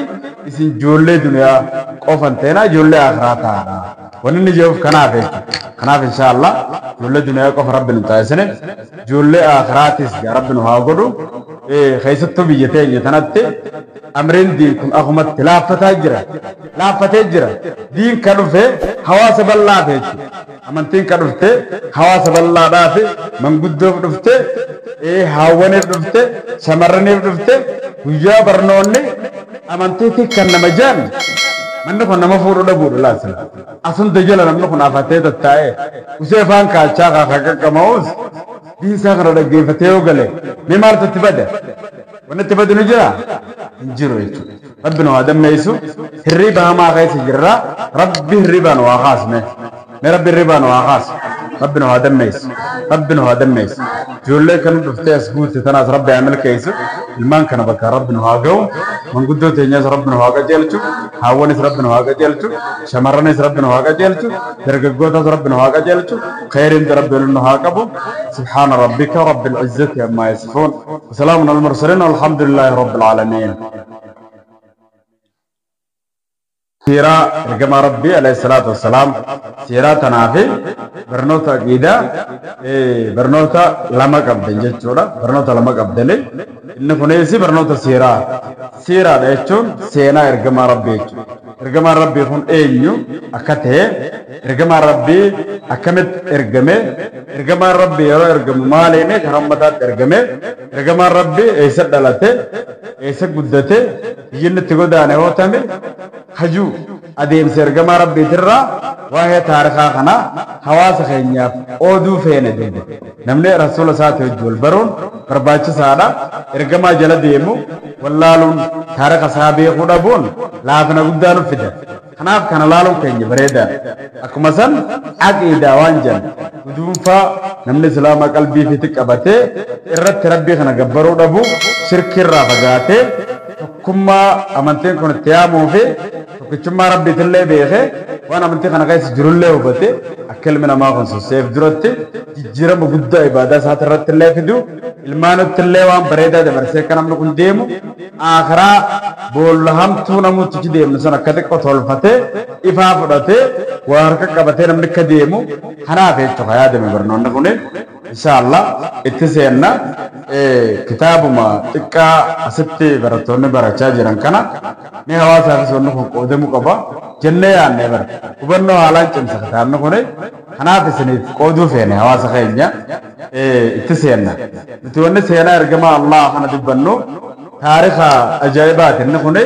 isin ijoollee duniyaa qofa hin ta'inaa ijoollee akiraa ta'aadha. Wanni inni jedhuuf kanaaf jechuudha. Kanaaf inshaallah ijoollee duniyaa qofa rabbi nu taasisne ijoollee akiraatis rabbi nu haa godhu. Keessattuu biyya teenya tanatti amriin diin kun akkumatti laaffataa jira. Laaffatee jira. Diin ka dhufe hawaasa bal'aaf jechuudha. Amantiin ka dhufte hawaasa bal'aadhaaf, manguddoof dhufte, haawwaniif dhufte, shamarraniif dhufte. Guyyaa barnoonni amantiitti kan nama jaan manni kun nama fuudhu dhabuudha laasila. Asunda jala namni kun afatee tattaa'ee usee afaan kaachaa kaa qaqqama'uus diinsaa kana dhaggeeffatee yoo gale mee maaltu itti bada? Wanni itti badu ni jira? Hin jiru jechuudha. Rabbi nu haa dammeessu. Hirriba hamaa keessa jirra. Rabbi hirribaa nu haa kaasne. Mee Rabbi hirribaa nu haa kaasu. Rabbi nu haa dammeessu. Rabbi nu haa dammeessu. Ijoollee kan dhuftee as guutte tanaas Rabbi haa milkeessu. Ilmaan kana bakka Rabbi nu haa ga'u. Manguddoo teenyas Rabbi nu haa qajeelchu. Haawwanis Rabbi nu haa qajeelchu. Shamarranis Rabbi nu haa qajeelchu. Dargaggootas Rabbi nu haa qajeelchu. Khayriin Rabbi nu haa qabu. Subhaana rabbika rabbil izzati ammaa yasifuun. Wasalaamun alal mursaliin walhamdulillahi rabbil aalamiin. Siiraa ergamaa Rabbii alayhi salaatu wassalaam, siiraa tanaa fi barnoota aqiidaa barnoota lama qabdan jechuudha. Barnoota lama qabdani. Inni kunis barnoota siiraa. Siiraadha jechuun seenaa ergamaa Rabbii jechuudha. Ergamaan Rabbii kun eenyu akka ta'e, ergamaan Rabbii akkamitti ergame, ergamaan Rabbii yeroo ergamu maaliin karaa ummataatti ergame, ergamaan Rabbii eessa dhalate, eessa guddate, biyyi inni itti godaane hootame, hajuu adeemsa ergamaa Rabbiitirraa waa'ee taarikaa kana hawaasa keenyaaf ooduu feene duuba. Namni rasuula isaati wajji wal baruun barbaachisaadha. Ergamaa jala deemu wallaaluun, taarika isaa beekuu dhabuun laafina guddaa nu fida. Kanaaf kana laaluun keenya bareedaadha. Akkuma san aqiidaa waan jennu guduunfaa namni islaamaa qalbii ofiitti qabatee irratti Rabbii kana gabbaruu dhabu, shirkiirraa fagaatee tokkummaa amantiin kun itti yaamuu fi tokkichummaa Rabbiitillee beekee waan amantii kana keessa jirullee hubate, akka ilmi namaa kun sosseef duratti jijjiirama guddaa ibaadaa isaati irratti illee fidu, ilmaanitti illee waan bareedaa dabarsee akka namni kun deemu, akhiraa boolla hamtuu namutti deemnu san akka xiqqoo tolfatee ifaa fudhatee waa harka qabatee namni akka deemu kanaaf jechuudha yaadame barnoonni kun. Inshallah itti seenna. Kitaabuma xiqqaa asitti barattoonni barachaa jiran kana ni hawaasaafis wanni kun qoodamuu qaba jennee yaadne bara hubannoo haalaan cimsa kitaabni kun. Kanaaf isiniif qooduu feene hawaasa keenya. Itti seenna. Nuti wanni seenaa ergamaa Allah kana dubbannu taarika ajaa'ibaati. Inni kun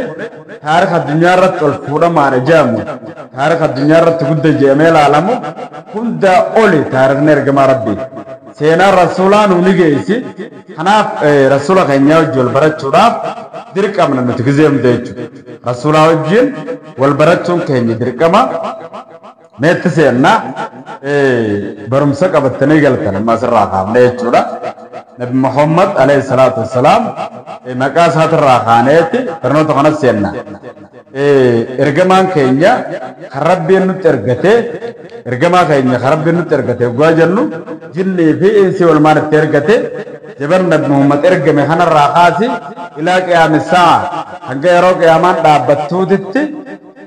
taarika addunyaa irratti ol fuudhamaan ijaamu, taarika addunyaa irratti guddaa jedhamee ilaalamu hundaa oli taarikni ergamaa Rabbii. Seenaan rasuulaa nu ni geessi. Kanaaf rasuula keenyaa wajjin wal barachuudhaaf dirqamna nuti gizee hunda jechuudha. Rasuulaa wajjin wal barachuun keenya dirqama. Meetti seenna. Barumsa qabattanii galtan amma asirraa kaafne jechuudha. Nabi Muhammad alayhi salaatu wassalaam maqaa isaatirraa kaaneetti barnoota kanas seenna. Ergamaan keenya kan Rabbiin nutti ergate, ergamaa keenya kan Rabbiin nutti ergate waggaa jennu jinnii fi insi walumaan itti ergate, jaban Nabi Muhammad ergame kanarraa kaasi ilaa qiyaamisaa hanga yeroo qiyaamaan dhaabbattuutitti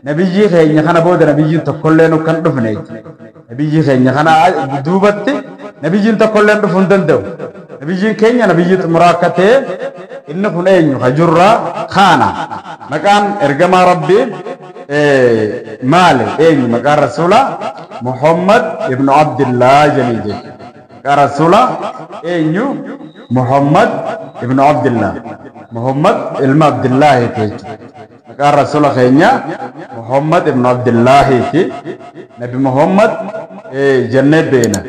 nabiyyii keenya kana booda nabiyyiin tokkollee nu kan dhufne jechuudha. Nabiyyii keenya kana duubatti nabiyyiin tokkollee dhufuu hin danda'u. Nabiyyiin keenya nabiyyii xumuraa akka ta'e, inni kun eenyu hajurraa kaana. Maqaan ergamaa Rabbii maali? Eenyu maqaan rasuulaa? Muhammad ibnu Abdillah jedhanii jechuudha. Maqaan rasuulaa eenyu? Muhammad ibnu Abdillah. Muhammad ilma Abdillahiiti jechuudha. Maqaan rasuula keenya Muhammad ibnu Abdillahiiti. Nabi Muhammad jennee beena.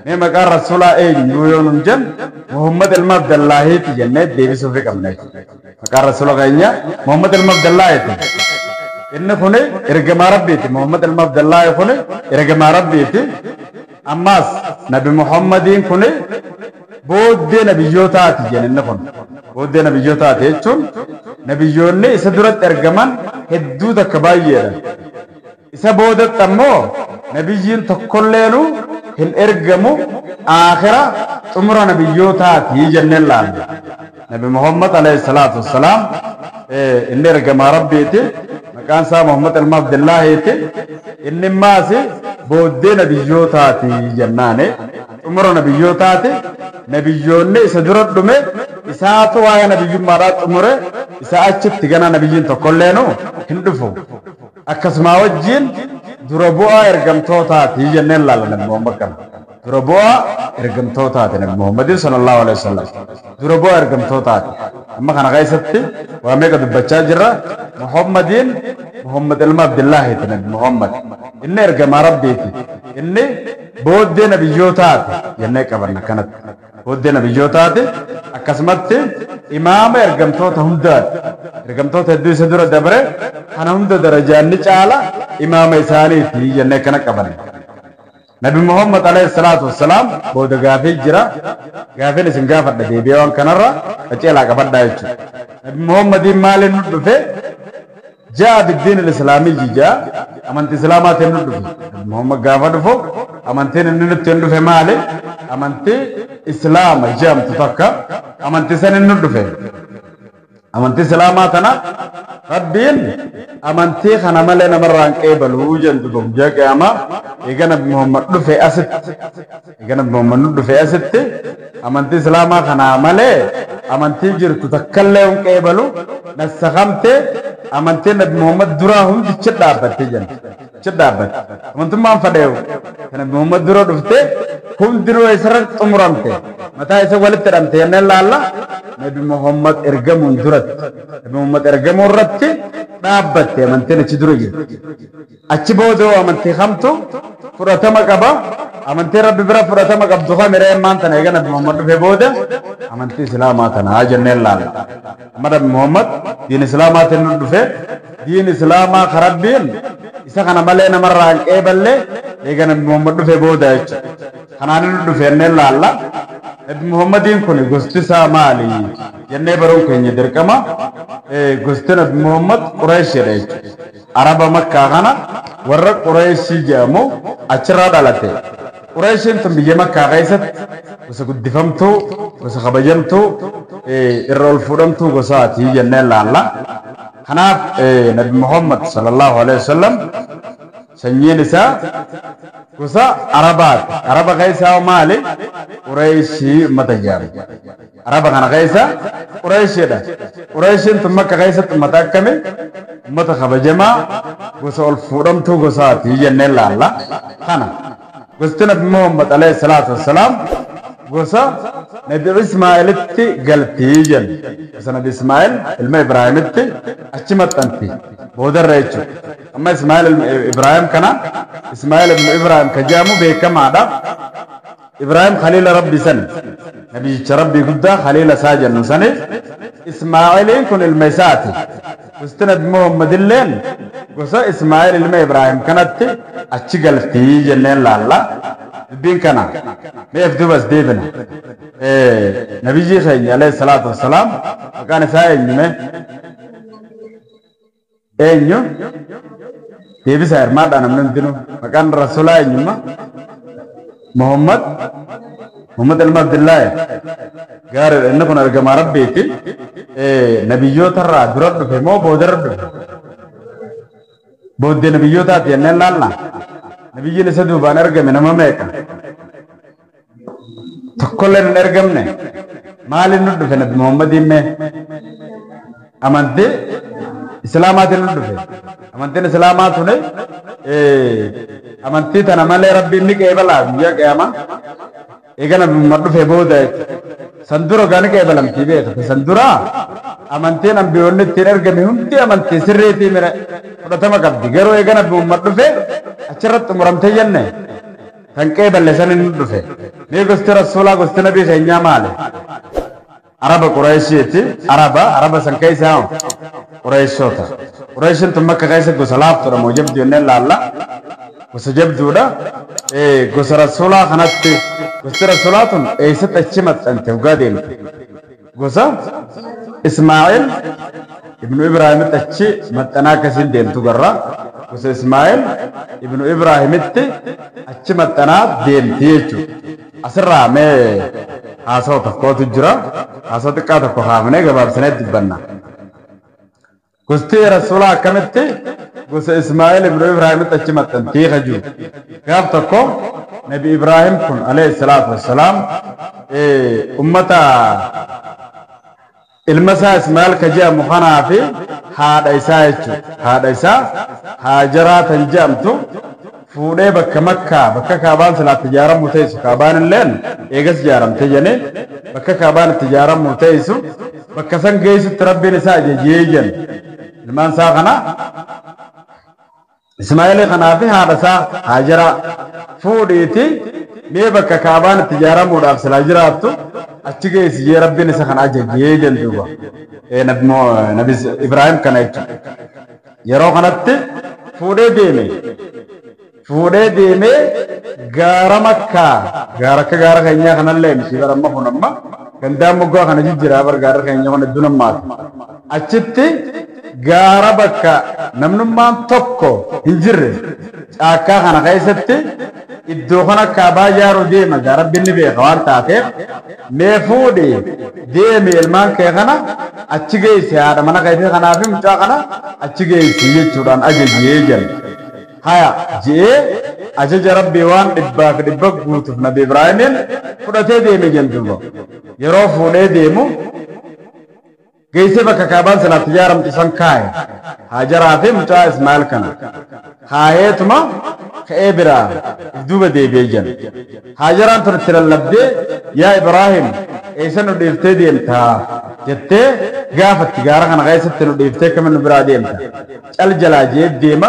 Mee maqaan rasuulaa eenyu yoo nun jennu Muhammad ilma Abdallahiiti jennee deebisuufi qabna jechuudha. Maqaan rasuula keenya Muhammad ilma Abdallahiiti. Inni kun ergamaa Rabbiiti. Muhammad ilma Abdallahi kun ergamaa Rabbiiti. Ammas Nabi Muhammadiin kun booddee nabiyyootaati jenna inni kun. Booddee nabiyyootaati jechuun nabiyyoonni isa duratti ergaman hedduu takka baay'eedha. Isa boodatti ammoo nabiyyiin tokkolleenu hin ergamu, aakhira xumura nabiyyootaati jenneen laalla. Nabi Muhammad alayhi salaatu wassalaam inni ergamaa Rabbiiti. Maqaan isaa Muhammad ilma Abdillahiiti. Inni immaas booddee nabiyyootaati jennaani. Xumura nabiyyootaati. Nabiyyoonni isa dura dhume isaatu waa'ee nabiyyummaadhaa xumure, isa achitti gana nabiyyiin tokkolleenu hin dhufu. Akkasuma wajjin Dura bu'aa ergamtootaati jenneen laalla Nabi Muhammad kana. Dura bu'aa ergamtootaati Nabi Muhammadin sallallahu alaihi wasallam. Dura bu'aa ergamtootaati. Amma kana keessatti waa meeqa dubbachaa jirra? Muhammadiin Muhammad ilma Abdullaahiiti Nabi Muhammad. Inni ergamaa Rabbiiti. Inni booddee nabiyyootaati jennee qabanna kanatti. Booddee nabiyyootaati. Akkasumatti imaama ergamtoota hundaati. Ergamtoota hedduu isa dura dabre kana hunda darajaan ni caala imaama isaaniiti jennee kana qabanna. Nabi Muhammad alayhi salaatu wassalaam booda gaafii jira. Gaafiin isin gaafadha deebi'ee waan kanarra qaceelaa qabadhaa jechuudha. Nabi Muhammadiin maaliin nu dhufe? Jaa biddiin islaamiyyi jaa amantii islaamaatiin nu dhufe. Nabi Muhammad gaafa dhufu amantiin inni nutti hin dhufe maali? Amantii islaama jedhamtu takka amantii san inni nu dhufe. Amantii islaamaa tana Rabbiin amantii kana malee namarraa hin qeebaluu jedhu guyyaa qiyaamaa eega Nabi Muhammad dhufe asitti. Eega Nabi Muhammad nu dhufe asitti amantii islaamaa kanaa malee amantii jirtu takkallee hin qeebalu nassakamte amantii Nabi Muhammad duraa hundichi dhaabbatte jenna. Achi dhaabbatte. Amantummaan fadheewu. Kan Nabi Muhammad dura dhufte hundinuu isarratti xumuramte. Mataa isa walitti hidhamte jenneen laalla. Nabi Muhammad ergamuun duratti. Nabi Muhammad ergamuu irratti dhaabbatte amantiin achi dura jirti. Achi booda amantii kamtu fudhatama qaba. Amantii Rabbi bira fudhatama qabdu kamiree maan tana eega Nabi Muhammad dhufe booda amantii Islaamaa tana jenneen laalla. Amma Nabi Muhammad diin Islaamaatiin nu dhufe diin Islaamaa ka Rabbiin isa kana malee namarraa hin qeeballe eega Nabi Muhammad dhufe booda jechuudha. Kanaan nu dhufe jenneen laalla. Nabi Muhammadiin kun gosti isaa maali jennee baruun keenya dirqama. Gosti Nabi Muhammad Qureeshiidha jechuudha. Araba Makkaa kana warra Qureeshii jedhamu achirraa dhalate. Qureeshiin tun biyya Makkaa keessatti gosa guddifamtuu, gosa kabajamtuu, irra ol fuudhamtuu gosaati jenneen laalla. Kanaaf Nabi Muhammad sallallahu alaihi wasallam sanyiin isaa gosa Arabaati. Araba keessaa maali? Qureeshii uummata jedhamu. Araba kana keessa Qureeshiidha. Qureeshiin tun Makka keessatti uummata akkami? Uummata kabajamaa gosa ol fuudhamtuu gosaati jenneen laalla. Kana gosti Nabi Muhammad alayhi salaatu wassalaam gosa Nabi Ismaa'elitti galtii jenna. Gosa Nabi Ismaa'el ilma Ibraahimitti achi maxxanti. Boodarra jechuudha. Amma Ismaa'el ilma Ibraahim kana Ismaa'el ilma Ibraahim kan jedhamu beekamaadha. Ibraahim khaliila Rabbi sani. Nabiyyicha Rabbii guddaa khaliila isaa jennu sani. Ismaa'eliin kun ilma isaati. Gosti Nabi Muhammad illeen gosa Ismaa'el ilma Ibraahim kanatti achi galtii jenneen laalla. Dubbiin kana meef dubas deebina. Nabiyyi keenya alayhi salaatu wassalaam maqaan isaa eenyume? Eenyu? Deebisa hirmaadhaa namni hundinuu. Maqaan rasuulaa eenyumma? Muhammad Muhammad ilma Abdullaahi. Gaariidha inni kun ergamaa Rabbiiti. Nabiyyoota irraa dura dhufe moo boodarra dhufe? Booddee nabiyyootaati jenneen laalla. Nabiyyiin isa duubaan ergame nama meeqa? Tokkolleen hin ergamne. Maaliin nu dhufe Nabi Muhammadiin mee? Amantii Islaamaatiin nu dhufe. Amantiin Islaamaa tuni amantii tana malee Rabbiin ni qeebalaa guyyaa qiyaamaa. Eega Nabi Muhammad dhufe booda jechuudha. San dura gaa ni qeebalamtii beekta. San dura amantiin ambiyoonni ittiin ergame hundi amantii sirriitii mire fudhatama qabdi. Garuu eega Nabi Muhammad dhufe achirratti xumuramtee jenne kan qeeballe san inni dhufe. Mee gosti rasuulaa gosti nabii keenyaa maali? Araba Qureeshiiti. Araba san keessaa Qureeshota. Qureeshiin tun Makka keessa gosa laaftuudha moo jabduu jenneen laalla. Gosa jabduudha. Gosa rasuulaa kanatti gosti rasuulaa tun eessatti achi maxxante dhugaa deemte. Gosa Ismaa'eel ibnu Ibraahimitti achi maxxanaa akkasiin deemtu garra. Gosa Ismaa'eel ibnu Ibraahimitti achi maxxanaa deemti jechuudha. Asirraa mee haasawa tokkootu jira. Haasawa xiqqaa tokko kaafnee gabaabsinee dubbanna. Gosti rasuulaa akkamitti gosa Ismaa'eel ibnu Ibraahimitti achi maxxantii kaju. Gaaf tokko Nabi Ibraahim kun alayhi salaatu wassalaam ummata ilma isaa Ismaa'eel ka jedhamu kanaa fi haadha isaa jechuudha. Haadha isaa Haajaraa tan jedhamtu Fuudhee bakka Makkaa bakka Kaabaan silaatti ijaaramu teessu Kaabaan illeen eegas ijaaramte jenne bakka Kaabaan itti ijaaramu teessu bakka san geessutti Rabbiin isaa ajajee jenne ilmaan isaa kana Ismaa'eel kanaa fi haadha isaa Haajaraa fuudhiiti mee bakka Kaabaan itti ijaaramuudhaaf silaa jiraattu achi geessi jee Rabbiin isa kana ajajee jenne duuba Nabi Ibraahim kana jechuudha. Yeroo kanatti fuudhee deeme. Fuudhee deemee gaara Makkaa gaara akka gaara keenyaa kanallee miti bara amma kun amma gandaan moggaa kana jijjiiraa bara gaara keenya kun hedduu namaati. Achitti gaara bakka namnummaan tokko hin jirre caakkaa kana keessatti iddoo kana Kaabaa ijaaruu deema gaara Rabbiin beeka waan taateef mee fuudhee deeme ilmaan kee kana achi geessi haadha mana keetii kanaa fi mucaa kana achi geessi jechuudhaan ajajee jira. Haya jee ajaja Rabbii waan dhibbaa fi dhibba guutuuf Nabi Ibraahimiin fudhatee deeme jenduuba. Yeroo fuudhee deemu geessee bakka Kaabaan silaatti ijaaramtu san kaaye. Haajaraa fi mucaa Ismaa'eel kana. Kaayeetuma ka'ee biraa duuba deebi'ee jira. Haajaraan tun itti lallabdee yaa Ibraahim eessa nu dhiiftee deemtaa jettee gaafatti gaara kana keessatti nu dhiiftee kamin nu biraa deemta. Cal jalaa jee deema.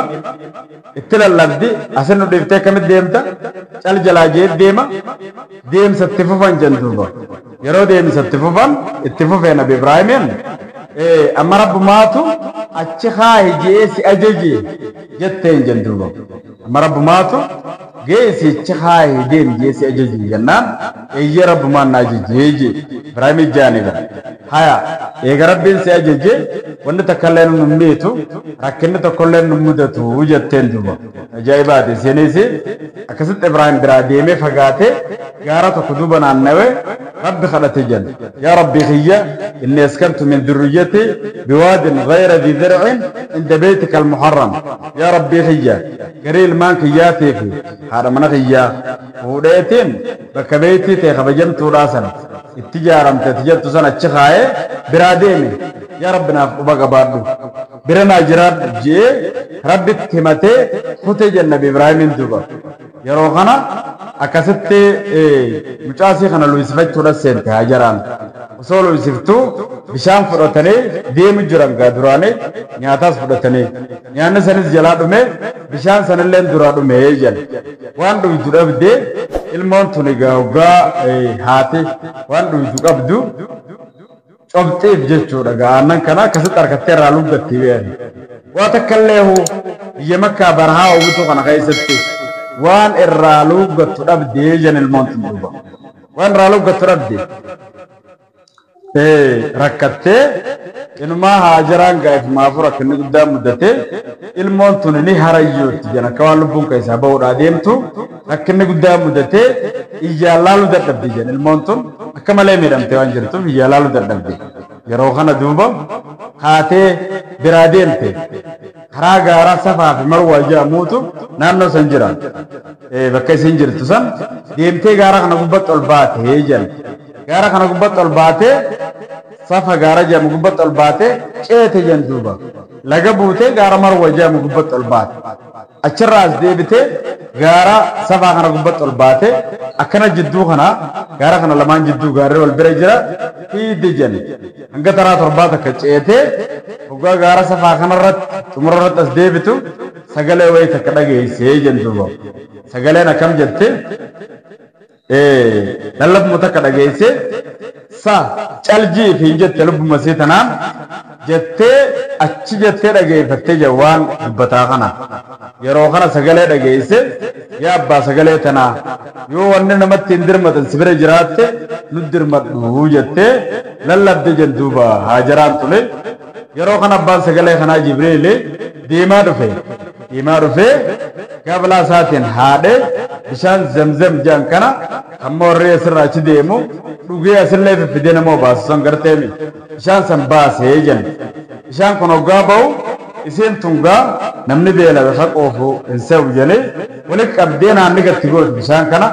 Itti lallabdi asin nu dhiiftee kamit deemta cal jalaa jee deema deemsa itti fufan jenduuba. Yeroo deemsa itti fufan itti fufee Nabi Ibraahimiin amma Rabbumaatu achi kaahi jee si ajaje jetteen jenduuba. Amma Rabbumaatu geessi achi kaahi deem jee si ajaje jennaan eeyyee Rabbumaan na ajajee jee Ibraahim jaaniba. Haya eega Rabbiin si ajaje wanni takkallee nu miitu rakkinni tokkollee nu mudatu jetteen duuba. Ajaa'ibaati isinis akkasitti Ibraahim biraa deemee fagaatee gaara tokko duuba naannawee Rabbi kadhate jenna. Yaa Rabbi kiyya inni askantu min dhurriyyati biwaadin ghayra dhi zar'in inda baytika al-muharram. Yaa Rabbi kiyya garii ilmaan kiyyaatii fi haadha mana kiyyaa fuudheetiin bakka beeytii ta'e kabajamtuudhaa sana itti ijaaramte itti jettu sana achi kaayee biraa deeme. Yaa Rabbi naaf quba qabaadhu bira naa jiraadhu jee Rabbitti himatee kutee jenna Nabi Ibraahimiin duuba. Yeroo kana akkasitti mucaasii kana luwisifachuudhaan seente Haajaraan. Osoo luwisiftuu bishaan fudhatanii deemu jiran gaa duraanii nyaataas fudhatanii nyaanni sanis jalaa dhume bishaan sanillee duraa dhume jedhe. Waan dhugdu dhabdee ilmoon tun egaa hoggaa haati waan dhugdu qabdu cobxiif jechuudha gaa aannan kana akkasitti harkattee irraa luggatti beekan. Waa takkallee hoo biyya Makkaa barahaa ogutuu kana keessatti waan irraa luggattu dhabdee jen ilmoon tun duuba. Waan irraa luggattu dhabdee rakkattee inumaa Haajaraan gaa'if maafuu rakkinni guddaa muddatee ilmoon tun ni harayyootti jen akka waan lubbuun keessaa bahuudhaa deemtu rakkinni guddaa muddatee iyyaan laaluu dadhabde jen ilmoon tun akka malee miidhamtee waan jirtuuf iyyaan laaluu dadhabde. Yeroo kana duuba haatee biraa deemte karaa gaaraa Safaa fi Marwaa jedhamuutu naannoo san jira. Bakka isin jirtu san deemtee gaara kana gubbatti ol baatee jedhan. Gaara kana gubbatti ol baatee Safa gaara jedhamu gubbatti ol baatee ceete jedhan duuba. Laga buutee gaara Marwaa jedhamu gubbatti ol baate. Achirraa as deebitee gaara Safaa kana gubbatti ol baatee akkana jidduu kana gaara kana lamaan jidduu gaarri wal bira jira fiidde jedhan. Hanga taraa torbaa takka ceetee hoggaa gaara Safaa kanarratti xumura irratti as deebitu sagalee wayii takka dhageessee jedhan duuba. Sagaleen akkam jette lallabuma takka dhageessee sa caljii fi hin jette lubbuma sii tanaan jettee achi jettee dhageeffattee jira waan dubbataa kana. Yeroo kana sagalee dhageesse yaa abbaa sagalee tanaa yoo wanni namatti hin dirmatan si bira jiraatte nu dirmadhu jettee lallabde jenduuba Haajaraan tole. Yeroo kana abbaan sagalee kanaa Jibriil deemaa dhufe. Deemaa dhufee gabalaa isaatiin haadhee bishaan zamzam jedhan kana hamma warri asirraa achi deemu dhugee asillee fiffidee nama obaasu san garteemi bishaan san baasee jenna. Bishaan kun hoggaa ba'u isiin tungaa namni beela'e haqoofu hin se'u jedhee walitti qabdee naanni gatti gootu bishaan kana.